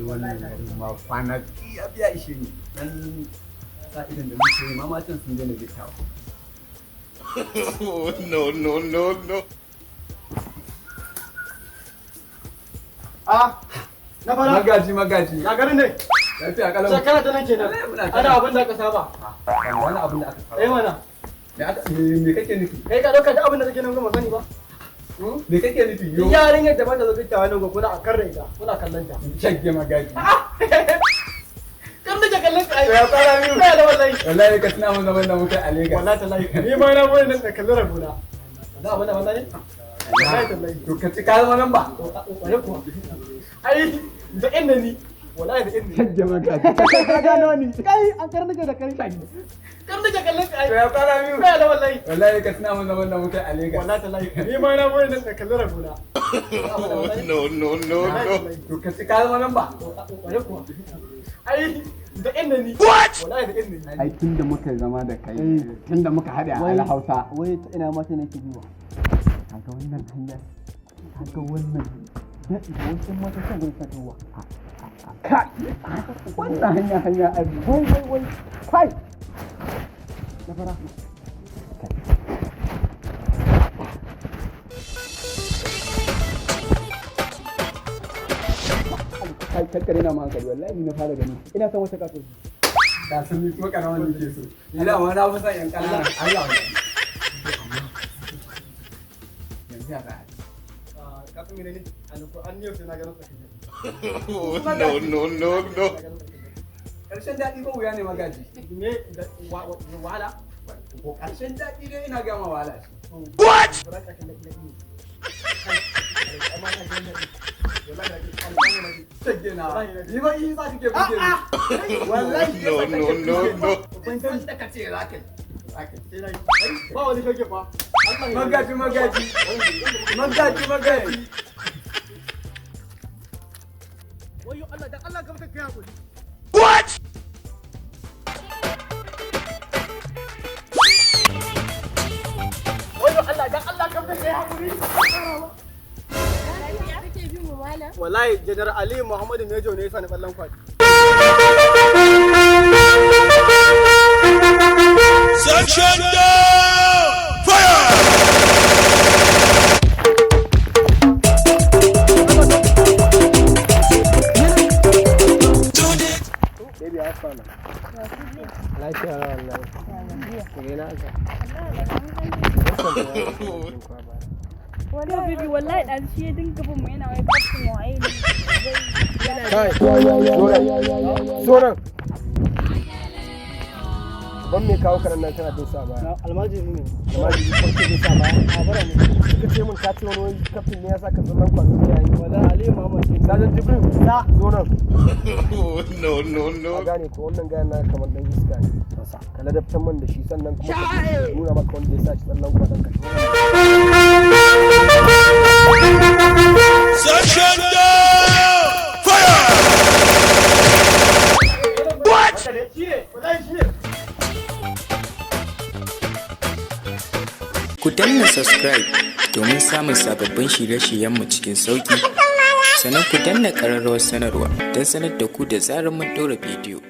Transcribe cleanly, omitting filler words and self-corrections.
Wannan garin ma kwana biya biya ishe ni dan sa idan da muke yi ma, matan sun daina gittawa. No, no, no, no. Ah, na fara. Magaji, magaji. Ya garin ne? Lafiya kalau. Shekara ta nan kenan. Wallahi muna Ana abin da aka saba. Wani abin da aka saba? Eh mana. Me kake nufi? Kai ka dauka da abin da kake nan goma sani ba. Me kake nufi yo? Duk yarinyar da ba ta zo gittawa nan go kuna a karra ita, kuna kallon ta. Shagge, magaji. Kar nake kallon ka ai. Ya fara biyu. Kai da wallahi. Wallahi ka tuna mun zaman da muka a Lagos. Wallahi tallahi. Ni ma na boye nan da kallon rabona. Da abin da wallahi. Wallahi tallahi. To ka ci ka zama nan ba. Kwarai kuwa. Ai da inda ni. Wallahi da inda ni. Shagge, magaji, ka gano ni. Kai an kar nake da kai. Kar nake kallon ka ai. To ya fara biyu. Kai da wallahi. Wallahi ka tuna mun zaman da muka a Lagos. Wallahi tallahi. Ni ma na boye nan da kallon rabona. No, no, no, no. To ka ci ka zama nan ba. Kwarai kuwa. Ai da inda ni. Wallahi da inda ni. Ai tun da muka zama da kai, tun da muka haɗe a Al Hausa. Wai ta ina mata nake biwa. Kaga wannan hanya, kaga wannan Da wasu mata kan gurin satowa. Kai, wannan hanya, hanya abu. Wai wai wai. Kai. Na fara. Kai, kakkare na hankali, wallahi ni na fara gani. Ina son wata kaso. Da sun ni kuma karaman nake so. Ni da ma na fi son yan ƙanana. Allah, yanzu ya za a yi? Ka san menene? Alƙur'an yau sai na gano tsakin. No, no, no, no. Ƙarshen daɗi ba wuya ne, magaji. Me da wahala? Ƙarshen daɗi dai ina gama wahala ce. What? Bara ka kallon na iya. Amma na gani na wallahi na gani alƙur'an na gani. Shagge na. Ni ba yi za kake buge ni. Wallahi No, no, no, no. Kun san da kace za ka yi. Za ka yi. Sai na yi. Ba wani kake fa. Allah ya Magaji, magaji. Magaji, magaji. Wayo Allah, dan Allah ka mata kai hakuri. What? Wayo Allah, dan Allah ka mata kai hakuri. Lafiya kake bin mu, malam? Wallahi Janar Ali Muhammadu Mejo ne ya sa ni ballan kwaɗi. Section down! Fire! Baby, have fun. Lafiya na wallahi. Kure na aka. Wani baby, wallahi dan shi ya dinga bin mu yana wai kafin waye ne. Kai, zo nan. Ban me kawo kanan nan kana bin sa baya. Almajiri ne. Almajiri ko ke bin sa baya? A bara ne. Suka ce mun ka ce wani wani kaftin ne ya saka tsallan kwazo ya yi. Wallahi Ali Muhammad. Sajan Jibril. Sa zo nan. No, no, no. Ka gane ko wannan gayan na kamar dan iska ne. Ka ladabtar man da shi, sannan kuma ka nuna maka wanda ya sa shi tsallan kwazon ka. Section down! Fire! What? Ku danna subscribe domin samun sababbin shirye-shiryenmu cikin sauƙi. Sannan ku danna ƙararrawar sanarwa don sanar da ku da zarar mun ɗora bidiyo.